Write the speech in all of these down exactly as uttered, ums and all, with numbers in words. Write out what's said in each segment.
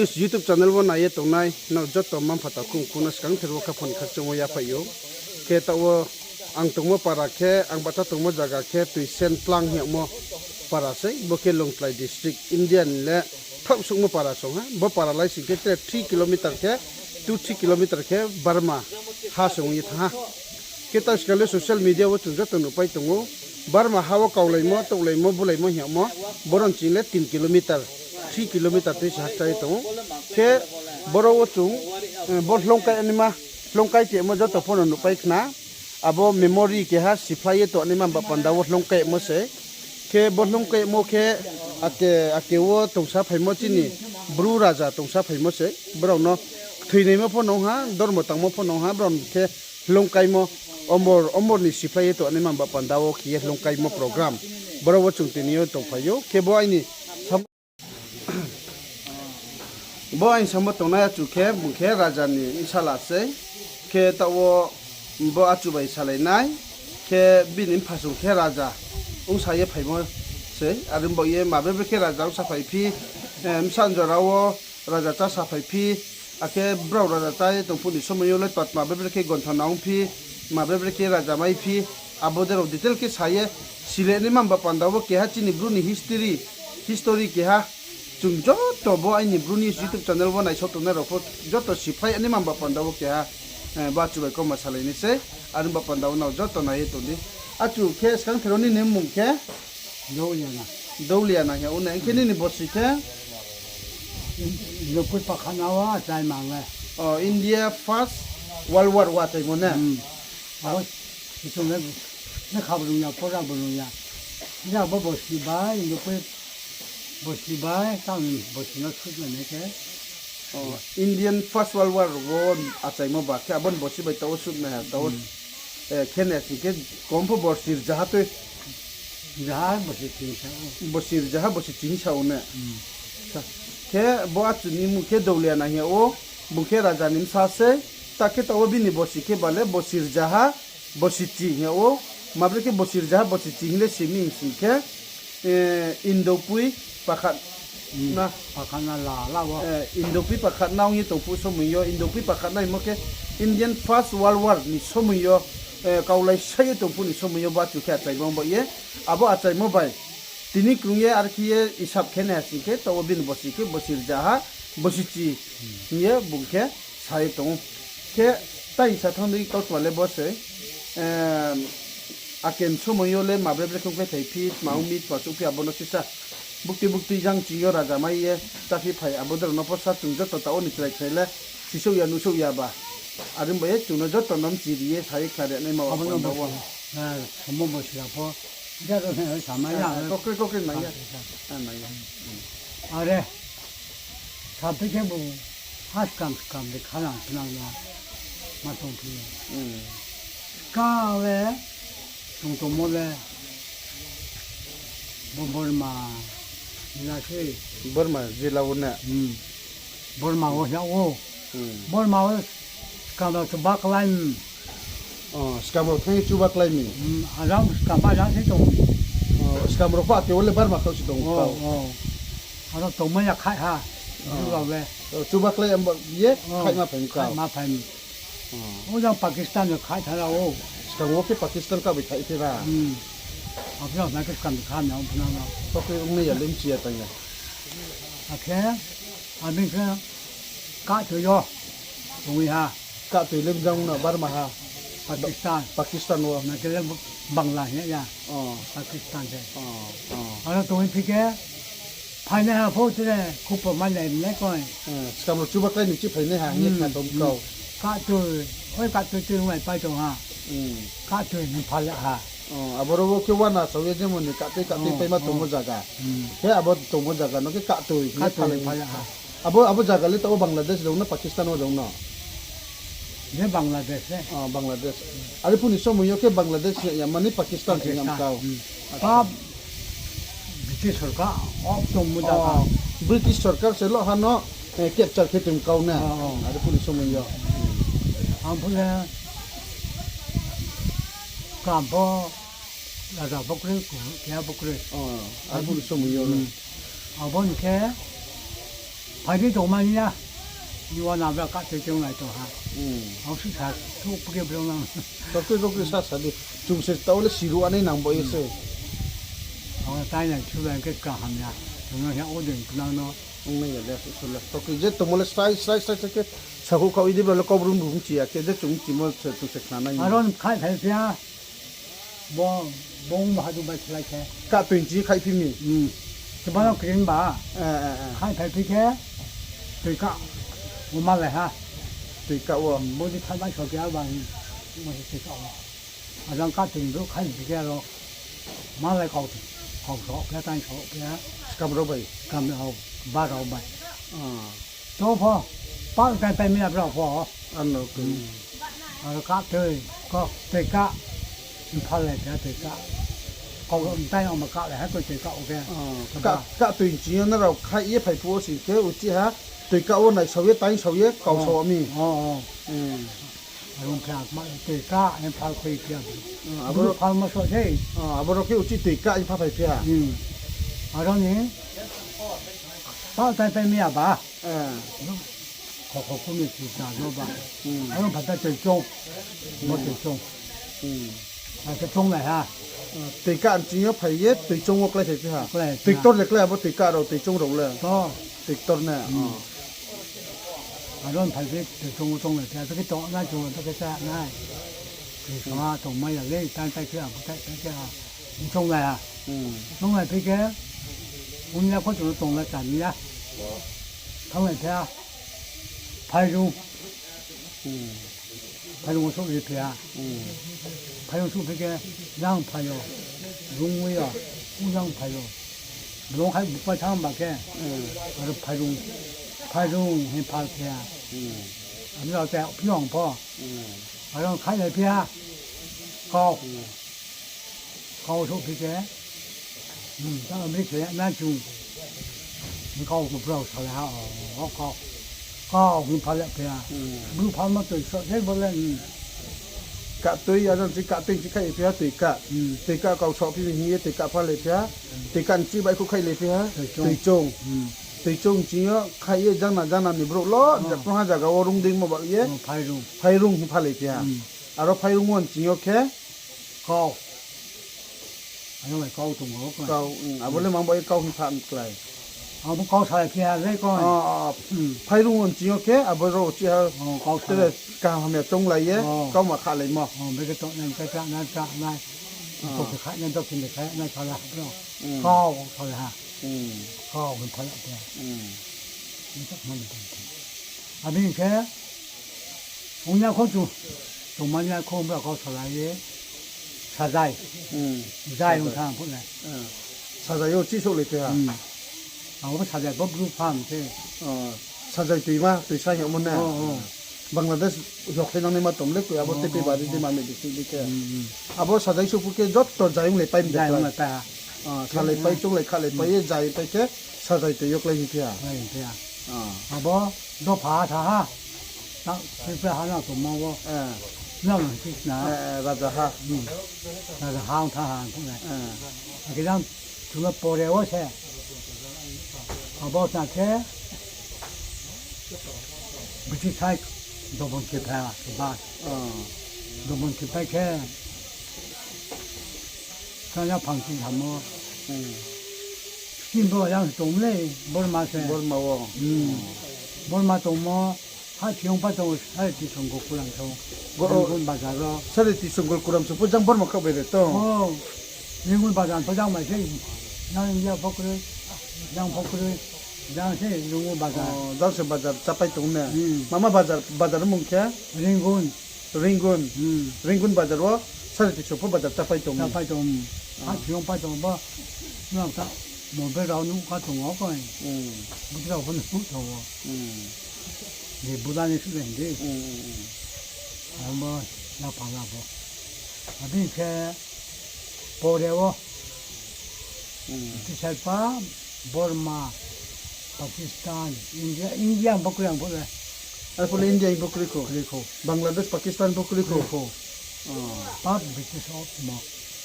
YouTube channel wo nai ye tongnai nrao joto mma-mpha takhu mkhu no skangther wo khaphang ni khakchangmo yaphaih ou. Khe taoh wo ang tongmo para khe, ang bahcha tongmo zaga khe Tuisen Tlang hing yagmo para sei, bo khe Lawngtlai district, India ni le thaoh suhmo para song ha. Bo para lai sing khe tre three kilometer khe, two three kilometer khe Burma ha song ye thanng ha. Khe taskal le social media wo chung joto nuhpai tong ou. Burma ha wo kaulaimo, touhlaimo, bulaimo hing yagmo, boro ni ching le tin kilometer, three kilometer tui se hakcha ye tong ou. Khe boro wo chung, eh, bo hloungkai naima, hloungkai tongmo joto pho no nuhpai khna. Abo memory keha siphlai ye tongnaima ba panda wo hloungkaimo sei. Khe bo hloungkaimo khe ake, ake wo tongsa phaimo chini Bru raja tongsa phaimo sei. Brao no thoinaimo pho nung ha, dormo tangmo pho nung ha, brao khe hloungkaimo, omor, omor ni siphlai ye tongnaima ba panda wo khe ye hloungkaimo program. Boro wo chung tini yo tongphai ou. Khe bo aini sam- Bo aini samo tongnai achu khe, bung khe raja ni bsala sei. Khe taoh wo bo achu bai salai nai. Khe bini mphasung khe raja ongsa ye phaimo sei. Are baoh ye ma bre bre khe raja ongsa phaiphi, eh, bsa jora wo raja chá sa phaiphi, akhe brao raja chá ye tong phuh ni somoi yo le tma bre bre khe gonthona ongphi, ma bre bre khe raja maiphi, abo de rao detail khe sa ye, sile naima ba panda wo keha chini Bru ni history, history keha, chung joto bo aini Bru ni YouTube channel wo naisao tongnai rao pho joto siphlai naima ba panda wo keha, eh, bo achu bai kauma salai nai sei, are ba panda wo nrao joto nai ye tong di. Achu khe skangther wo nini mmung khe? Douliana. Douliana hing yag ou ne. Hing khe nini bosi khe? Indopui pakhana wo achaimo le. O, India First World War wo achaimo ne? Abo, chung le lekha bo rung ya, pora bo rung ya. Hing khe abo bosi bai, Indopui bosi bai, tang bosi no shoot nai khe. O, Indian First World War wo achaimo ba khe abo ni bosi bai taoh wo shoot nai ha, taoh wo, eh, khe nai sing khe kom pho bosi rzaha tui. Rzaha bosi ching sa ou. Bosi rzaha bosi ching sa ou ne. Khe bo achu ni mmung khe Douliana hing yag ou, bung khe raja ni bsa sei, ta khe taoh wo bini bosi khe ba le bosi rzaha bosi chi hing yag ou, ma bre khe bosi rzaha bosi chi hing le simi hing sing khe, eh, Indopui pakhat na, pakhana la, la wo. Eh, Indopui pakhana ong ye tong phuh somoi yo, Indopui pakhana hingmo khe Indian First World War ni somoi yo, eh, kaulai sa ye tong phuh ni somoi yo bo achu khe achaimo baoh ye, abo achaimo bai tini krung ye are khe ye isab khe nai ha sing khe, taoh wo bini bosi khe bosi rzaha bosi chi hing ye bung khe sa ye tong ou. Khe tai sa thanng di kautma le bo sei, eh, ake ni somoi yo le ma bre bre khe ongpai phaiphi, tma ong mi, tma chouhphi, abo no sisa. Buktui buktui jang ching yo raja mai ye, cháphi phai, abo de rao no pho sa chung joto taoh wo ni chrai chrai le, sisouh ya, nuhsouh ya ba. Are baoh ye chung no joto no mchi ri ye, sa ye khnari naima wo. Abo no panda wo. Samo bosi ya pho, jaro se samai ya. Kokri kokri nai ya. Are, saphi khe bung, ha skam skam de khalang khnang na, ma tongphi. Skang le, tong tongmo le, bo Borma jila se. Borma jila wo ne? Borma wo hing yag ou. Borma wo skam rao chuba klái mi. O, skam rao thanng ye chuba klái mi. Ajang skam ajang se tong. O, skam rao pho ake wo le Borma khaoh se tong kau. Aro tongmai ya khaih ha. Bru rao le. O, chuba klái ye khaihma phai mi kau. Khaihma phai mi. O jang Pakistan no khaih thanng ra ou. Skang wo khe Pakistan ka bai khaih phi ra. Abo no khe skam kha mi ong phna no. Tokhe ong nai ya le mchi ya tang ya. Akhe, abini khe kahtoi yo tongwi ha. Kahtoi le bjang no Burma ha. Pakistan. Pakistan wo. Na khe le Bangla hing ya. Pakistan se. Aro tongwi phi khe, phainai ha pho chini khupo manai nai koi. Skam rao chuba klái ni chi phainai ha hing ye khna tong kau. Kahtoi, oi kahtoi tui wnglai pai tong ha. Kahtoi ni phalai ha. Aboro wo khe uana sao ye jemon ni kahtoi kahtoi paima tongmo zaga. Khe abo tongmo zaga no khe kahtoi hing ye phalai ha. Abo, abo zaga le taoh wo Bangladesh rao no, Pakistan wo rao no? Bangladesh. Are phuh ni somoi yo khe Bangladesh ya mani Pakistan se yam kau. British sorkar, o tongmo zaga. British sorkar se lo ha no capture khe tong kau na. Are phuh ni somoi yo. Ang phuh le kam pho, raja pho kroi, keha pho kroi. Are phuh ni somoi yo. Abo ni khe Phai di tongmani ya. Ni wa nabra ka tei tei nai tong ha. Hmm. Ang su sa, su pukhe brao nang. Tokri tokri sa sa di. Chung se tao le siru anai nang bo ye se. Ang tai nai su lai khe kaham ya. Chung no ya o dei nang no. Ong nai ya le su su le. Tokri je tongmo le srai srai srai srai khe. Sahu kau idi brao le kau brum brum chi ya khe je chung chimo se chung se khna nai. Aron khai khai phi ya. Bo, bo ong ba ha du bai khlai khe. Ka tui nchi khai phi mi. Hmm. Khe ba no kring ba. Eh, eh, eh. Khai phai phi khe. Tui ka. Bo ma lai ha. Tui ka wo. Hmm, bo di khai bai so khe a ba ni. Bo se tui ka wo. Ajang ka tui bro khai phi khe ro. Ma lai kau tui. Kau so khe, tai so khe. Skam rao bai. Skam rao, ba rao bai. Ah. To pho, pal tai pai mi ya brao pho. Ano khe. Hmm. Aro ka tui, ko tui ka. Imphal le khe tui ka. Kau tai ama ka le ha ko tui ka o khe. Ah, ka, ka tui nching yo nrao khai ye phai phuh wo sing khe, uchih ha, tui ka wo naisao ye, taingsao ye, kau sao mi. Oh, oh. Hmm. Aro khe akma tui ka, Imphal khui khe. Hmm, abo ro- Bru phal ma so sei. Ah, abo ro khe uchih tui ka, Imphal phai phi ha. Hmm. Aro ni, pal tai pai mi ya ba. Eh. Kho kho kumi si sa no ba. Hmm. Aro phata tui chong. Mo tui chong. Hmm. Ake chong nai ha. Eh, tui ka nching yo phai ye, tui chong wo klái phai phi ha. Klái phi ha. Tui ktor le klái abo tui ka rao, tui chong rao le. To. Tui ktor ne. Hmm. Oh. Aro phai ye, tui chong wo chong nai phi ha. Tui ktor nai chong, tui ktor nai. Tui chong ha, tong mai ya le, tai tai khe, abo tai tai khe ha. Chong nai ha. Hmm. Chong nai phi khe, ong ya kho chung tong la cha ni ya. Thang nai phi ha. Phairung. Hmm. Phairung wo souh ri phi ha. Hmm. Phairung souh phi khe, yang phai yo, rung wi yo, u yang phai yo. Blong khai bupa thang ba khe, hmm, aro phairung, phairung hing phal phi ha. Hmm. Ami rao te phi ong pho. Hmm. Aro khai lai phi ha. Kau. Hmm. Kau souh phi khe, hmm, ta bri khe na chung. Kau ko brao sa le ha, o, o kau. Kau hing phal le phi ha. Hmm. Bru phal ma tui so, sei bo le, hmm. Ka tui, aro nchi ka tui nchi khai phi ha, tui ka. Hmm. Tui ka kau so phi mi hing ye, tui ka phal le phi ha. Hmm. Tui ka nchi bai khu khai le phi ha. Tui chong. Tui chong. Hmm. Tui chong nching yo khai ye, jangna jangna ni brouh lo, oh, ja, krungha zaga wo rung dei mo ba ye. Oh, phairung. Phairung hing phal le phi ha. Hmm. Aro phairung wo nching yo khe, Kau. Ano bai kau tong o, kau. Kau, hmm, abo le mang bai kau hing pha klái. Abo kau sa phi ha le kau. Ah, ah, ah. Hmm. Phairung wo nching yo khe, abo ro chi ha. Oh, kau sa. Tere kaham hamya chong lai ye, oh, kau ma kha lai mo. Oh, be khe to nai, cha cha nai, cha nai. Ah. To khe kha nai, to khe kha nai, sa la bro. Hmm. Kau, sa la ha. Hmm. Kau hing phal le khe. Hmm. Ni tak man ni. Abini khe, ong ya kho chu, tongmani ya kho, bra kau salai ye, sajai. Hmm. Jai ong thang phuh le. Hmm. Sajai yo chi souh le phi ha. Hmm. Abo sajai bo bru pham se. Oh, sajai tuima, tuisa hingmo ne. Oh, oh. Bangladesh yok khe nang ni ma tong le, koi abo, oh, tepi, oh, bari, oh, di ma mi di si di khe. Hmm, hmm. Abo sajai souh phuh khe joto jai ong le pai mi de. Jai ong le pai ha. Ah, salai pai, hmm, chunglai khalai pai ye, jai pai khe, sajai tui yo klái hing phi ha. Klái hing phi ha. Ah. Abo dopha sa ha. Ta, Tripura ha na tongmo wo. Eh. Nang no hing na. Eh, eh, raja ha. Hmm. Raja ha ong tha ha, hing nai. Eh. Akhe jang, chung no pore wo se. Abo sa khe, British hai, dobon khe phai ha, ba. Ah. Dobon khe phai khe, Kanya phang chi samo. Hmm. Skin bo yang tong le, Borma se. Borma wo. Hmm. Borma tongmo, ha Thiyong pa tong, Sare Tisong Gokulam tong. Go-, Rangoon bazar ro. Sare Tisong Gokulam tong, pho jang Borma kha bai de tong. Oh. Rangoon bazar pho jang bai se. Yang India pho kroi, yang pho kroi, jang se Rangoon bazar. Oh, jang se bazar chapai tong ne. Hmm. Mama bazar, bazar mung khe? Rangoon. Rangoon. Hmm. Rangoon bazar wo Sare Tisong pho bazar chapai tong. Chapai tong. Ah. Ha Thiyong pa tong bo. Nang ta, mo be rao nuh kha tong o koi. Hmm. Bukti rao pho nuh tong o. Hmm. Ni buda ni sule hindi. Hmm, hmm, hmm. Abo ya pha la bo. Abini khe pore wo. Hmm. Tisai pa, Borma, Pakistan, India, India bo kroi ang bo le. Arphuh le India bo kroi kho. Kroi kho. Bangladesh, Pakistan bo kroi kho. Kroi kho. Oh. Pap British o mo.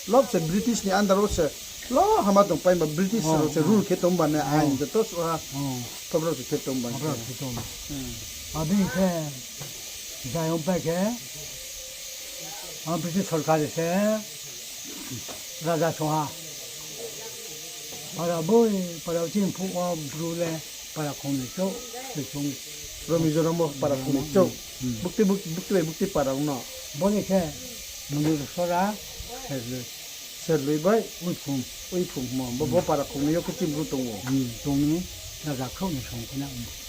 Lob se British ni under wo se Lo hama tongpai ba British rao se rule khe tong ba ne, ain joto suha. Pha brao se khe tong ba khe. Abo khe, jai ong pai khe, a British sorkar se raja song ha. Para boi, para chini phuh wo Bru le para khongnoi chouh, soi song. Bro Mizoram wo para khongnoi chouh. Bukti, buk-, bukti bai bukti para ong no. Bo ni khe, Moni Sora, Serlui. Serlui bai? Uiphum. Uiphum mo. Bo, bo para khongnoi yo khe chini Bru tong ou. Tong ni, raja khrouh ni song khe na.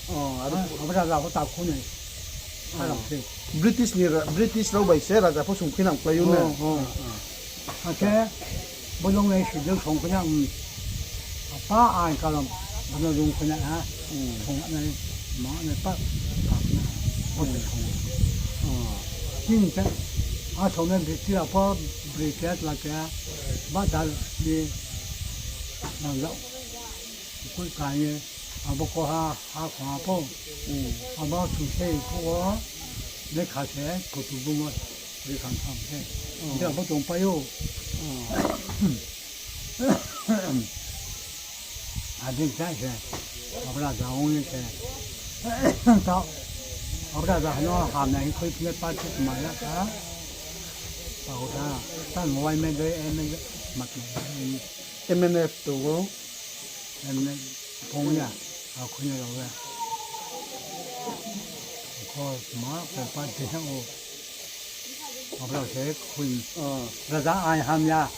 Abo raja pho ta khongnoi. British ni ra-, British rao bai se raja pho song khe na klái ou na. Akhe, bo long nai si jang song khe na, apa ain kalam, bo no rung khe na ha. Song nai, ma nai pa, pa na, bo se song. Chini ta, a song nai British rao pho, British la khe, ba dal ni, nang lau. Koi ka ye, abo ko ha, ha ko ha pho. Abo sung se phuh wo, lekha se, photo bu mo, lekha tham se. Je abo tongpai ou. Adi khe se, abo raja ong ye se. Ta, abo raja no hamya hing khui phine party kma ya kha. Pao tha, ta mo Y M D, M L A, ma ki, M N F tong ou. M N F tong ya, a khui ya rao le. Ko ma, ko party ha ou. Abo rao se khui. Raja ain hamya.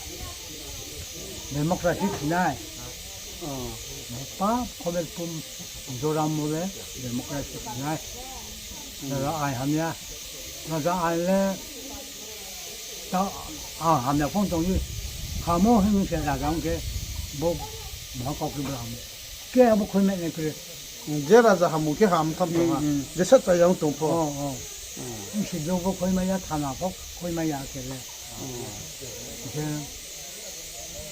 Democracy khui nai. Bo pa, khober pum, joram mo le, democracy khui nai. Raja ain hamya. Raja ain le, ta, a hamya phone tong ye. Hamo hing se raja ong khe, bo, ma kau khe bo hamo. Khe abo khui mai nai khe. Je raja hamung khe ham tham tong ha. Je sa chaya ong tong pho. Bsi jo bo khui mai ya, thana pho khui mai ya khe le. Khe,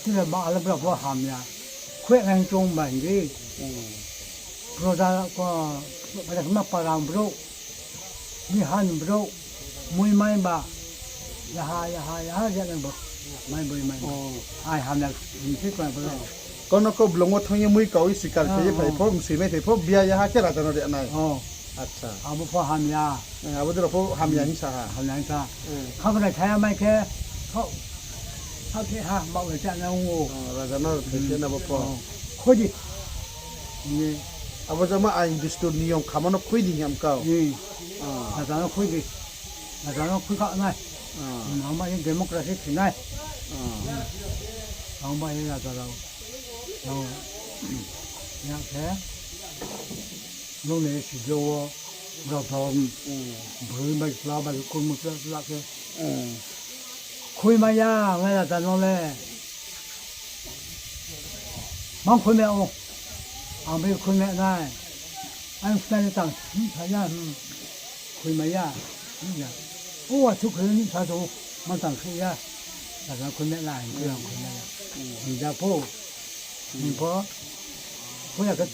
tile ba ale bra pho hamya. Khui nai chung ba hing di. Proja ko, ma parang brouh. Ni han brouh. Mui mai ba. Yaha, yaha, yaha, ya nai bo. Mai boi mai. Ai hamya, ni se ko bo. Kono ko blong wo thanng ye mui kau ye sikar khe ye phai pho, msoi mai phai pho, bia yaha khe raja no ri nai. Abo pho hamya. Abo dei rao pho hamya hing sa ha. Hamya hing sa. Kha bo nai thaya mai khe, kha, kha khe ha, baoh le cha nai ong ou. Raja no khe khe na bo pho. Khui di. Abo jama ain dustur niyom khamo no khui di hing kau. Raja no khui di. Raja no khui kha nai. Ang ba ye democracy khui nai. Ang ba ye raja rao. Ya khe. Nung ni si jo wo, rao thom, broi bai chla bai kurmo chla chla khe. Khui mai ya, ngai raja no le. Mang khui mai ou. Ang bai khui mai nai. Ang khui mai tang, hmm, sa ya, hmm. Khui mai ya, hmm ya. O, a thu khui ni sa tong, mang tang khui ya. Raja khui mai la, ang khui ya, khui mai ya. Hing ja pho. Hing pho. Khui ya khe,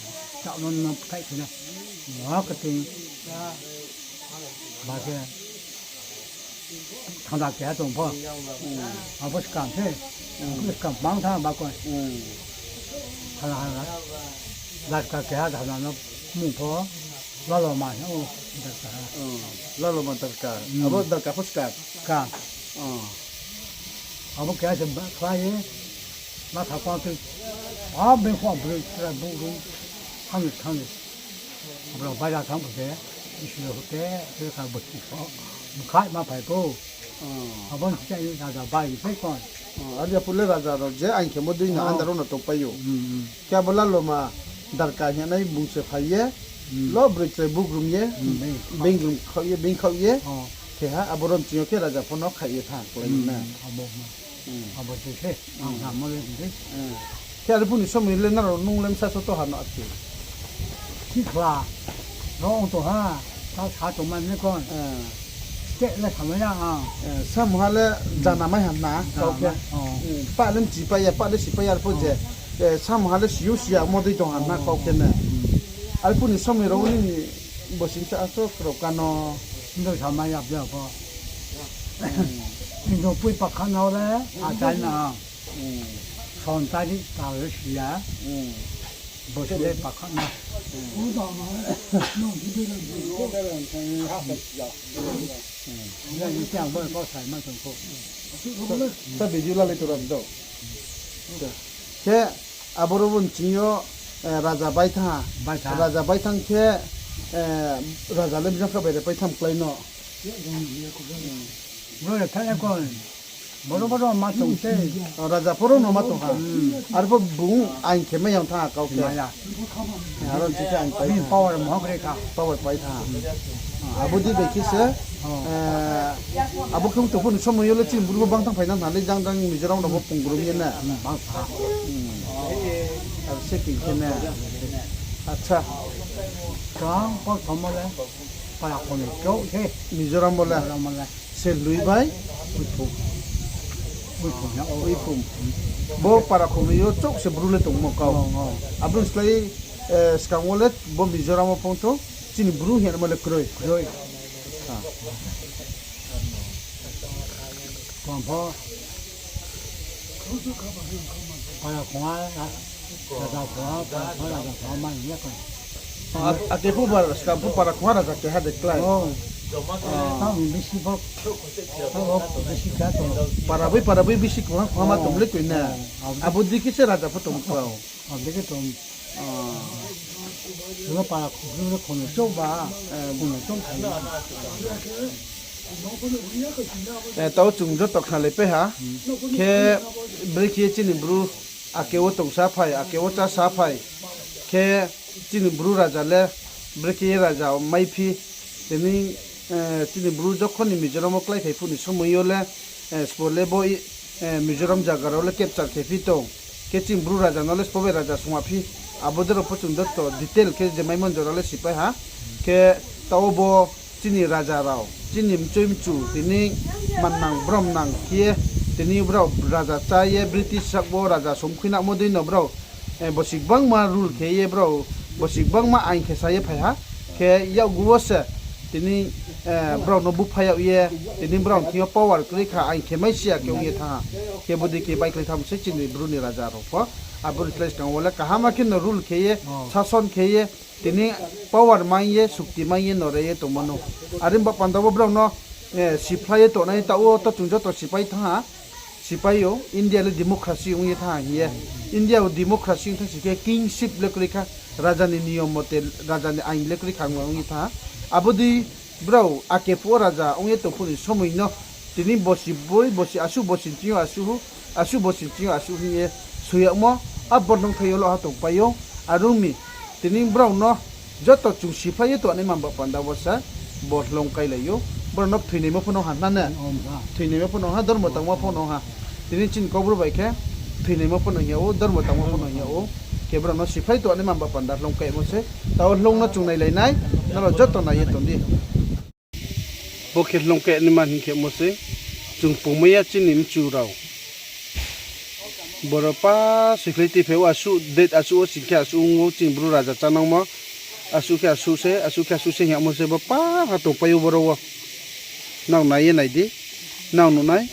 chak no no phai khui na. Wa khe ting, ba khe. Thanda keha tong pho. Abo skam se. Abo skam mang tha ba ko. Hala hala. Darka keha thanda no mung pho. Laloma he o darka ha. Laloma darka. Abo darka pho skam. Skam. Abo keha se ba khlai ye. Ma kha pang tei, a beng kho broi chrai bung rung, thang ni, thang ni. Brao baira thang pho se, isi le hote, te kha bo si pho, mkhaih ma phai pho. Abo ni chai ni raja bai ni phai kon. Abo ya phuh le raja rao je ain khemo dei no andar wo no tongpai ou. Khe abo Laloma darka hing nai bung se phai ye, lo broi chrai bung rung ye, beng rung khaoh ye, beng khaoh ye, khe ha abo ron ching yo khe raja pho no khaih ye thanng klái na. Abo se khe, ang samo le hing di. Khe arphuh ni somoi le nrao nung le bsa so to ha no arphuh. Sikhla, rao ong tong ha, ta sa tongmai ne kon. Te le samai ya ang. Samung ha le jana mai ha na, kau khe. Pa le mchi pai ya, pa le si pai ya, arphuh je. Samung ha le si ou si ya, mo dei tong ha na, kau khe ne. Arphuh ni somoi rao nini bo sing sa so krao kano. Ndo samai ya bia pho. Ndo pui pakha no le, a chai na. Pon tari tao le si ya. Bo se le pakha na. Sa video la le to ram do. Khe aboro bo nching yo, eh, raja bai thanng ha. Bai thanng. Raja bai thanng khe, eh, raja le bjang kha bai re pai tham klái no. Boro le tha ya ko. Boro boro ma tong se. O, raja poro no ma tong ha. Arpho bung ain khe mai yang thanng ha kau khe. Maya. Aro chiche ang pai. Bini power mohok re kha. Power pai thanng ha. Abo di bai khe se, eh, abo khe tong pho ni somoi yo le chini bru bo bang thanng phai nang na le jang jang Mizoram rao bo pungrum ye na. Bang thanng. Aro se khe khe na. Acha. Kang por thomo le. Para khomoi chouh se. Mizoram bo le. Mizoram bo le. Selui bai? Uiphum. Uiphum ya, o. Uiphum. Bo para khomoi yo chouh se bru le tongmo kau. O, o. Abo ni slái, eh, skang wo le bo Mizoram wo phongtho chini bru hing yamo le kroi. Kroi. Ha. Tong pho. Para khoma, raja khoma, para khoma, raja khoma, ma hing ya kho. A, ake pho bar, skang pho para khoma raja keha de klái. O. Tang bisi pho, tang pho bisi kha tong. Para boi, para boi bisi khoma, khoma tong le koi na. O. Abo di khe se raja pho tong kau. Abo di khe tong. O. Suro para khoma, khoma chouh ba, eh, khoma chouh. Eh, tao chung joto khnalai pai ha. Khe brekhe chini bru ake wo tong sa phai, ake wo chá sa phai. Khe chini bru raja le brekhe ye raja maiphi. Tini, eh, chini bru jokhon ni Mizoram wo klái phai phuh ni somoi yo le, eh, sbo le bo i, eh, Mizoram zaga rao le capture khe phi tong. Khe chini bru raja no le sbo bai raja sungma phi. Abo dei rao pho chung joto detail khe je maimo jora le sipai ha. Khe tao bo chini raja rao, chini mchoi mchu, tini mannang bromnang khe ye, tini brao raja chá ye, British sak bo raja songkhuinamo dei no brao, eh, bosi gbangma rule khe ye brao, bosi gbangma ain khe sa ye phai ha. Khe yakgu wo se, tini, eh, brao no búphai yag ye, tini brao thing yo power kroi kha, ain khe mai si ya khe ong ye thanng ha. Khe bodei khe baikhlai tham se chini bru ni raja rao pho. Abo ni slái skang wo le kaham khe no rule khe ye, sason khe ye, tini power mai ye, sukti mai ye, no re ye tongmo no. Are ba panda wo brao no, eh, siphlai ye tongnai, tao wo to chung joto sipai thanng ha. Sipai yo, India le democracy ong ye thanng ha hing ye. India wo democracy ong thanng si khe kingship le kroi kha, raja ni niyom mote, raja ni ain le kroi kha ong ye thanng ha. Abo dei brao ake phuh wo raja ong ye tong phuh ni somoi no, tini bosi boi, bosi asuh, bosi ching yo asuh, asuh bosi ching yo asuh hing ye soi yagmo, abo nung thai yo lo ha tongpai ou, are ong mi, tini brao no joto chung siphlai ye tongnai man ba panda wo se, bo hloung kailai ou, brao no thoinaimo pho no ha na ne, thoinaimo pho no ha, dormo tangmo pho no ha, tini chini Kaubru bai khe, thoinaimo pho no hing yag ou, dormo tangmo pho no hing yag ou, khe brao no siphlai tongnai man ba panda hloung kaimo se, tao hloung no chung nailai nai, nrao joto nai ye tong di. Bo khe hloung kainaima hing khemo se, chung pungmai ya chini mchu rao. Boro pa soikhlai tui phai ou, asuh date asuh wo sing khe asuh ong ou, chini bru raja chánangmo. Asuh khe asuh se, asuh khe asuh se hing yagmo se, bo pa ha tongpai ou boro wo. Nrao nai ye nai di, nrao nuh nai.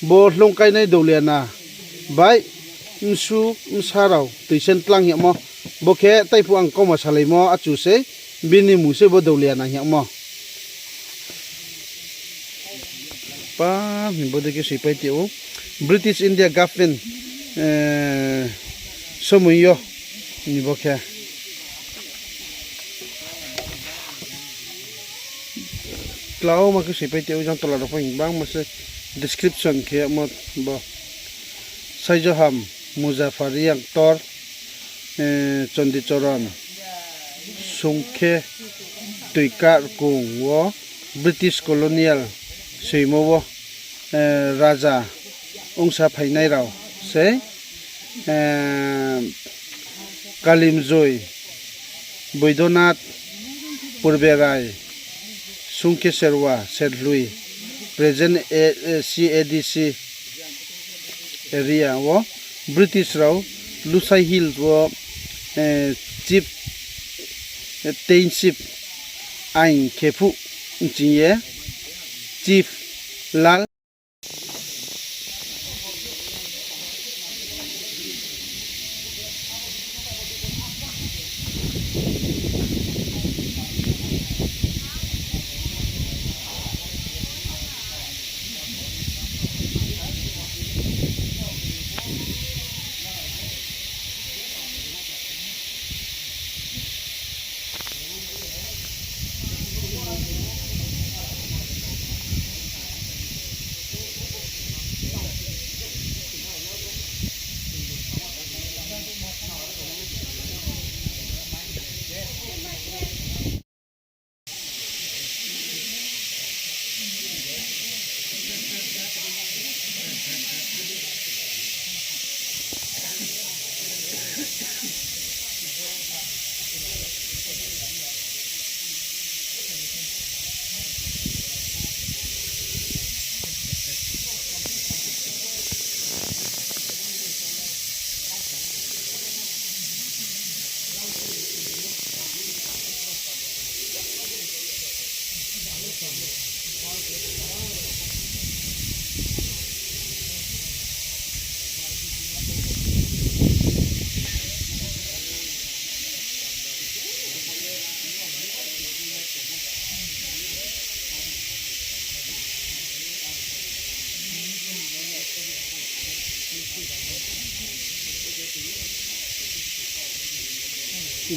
Bo hloung kainai Doliana bai msu bsa rao tuisen tlang hing yagmo. Bo khe taiphuh ang kauma salaimo achu sei, bini mmung sei bo Doliana hing yagmo. Pa, hing bodei khe soipai tong ou. British India government, eh, somoi yo ni bo khe. Klauma khe soipai tong ou, jang tola rao pho hing bangma se description khe yagmo bo. Saijoham, Muzafar, Reang Ktor, eh, Chandicharan, Sungkhe, Toikarkung wo British colonial soimo wo, eh, raja ongsa phainai rao sei, eh, Kalimjoi, Boidonath, Purberai, Sungkhe Serwa, Serlui, present, eh, eh, C A D C area wo British rao Lushai Hills wo, eh, chieftainship ain khe phuh nching ye Chief Lal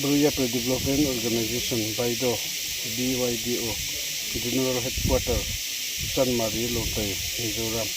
Bru Yapei Development Organization, BYDO, B Y D O, General Headquarter, Chanmari, Longkai, Mizoram.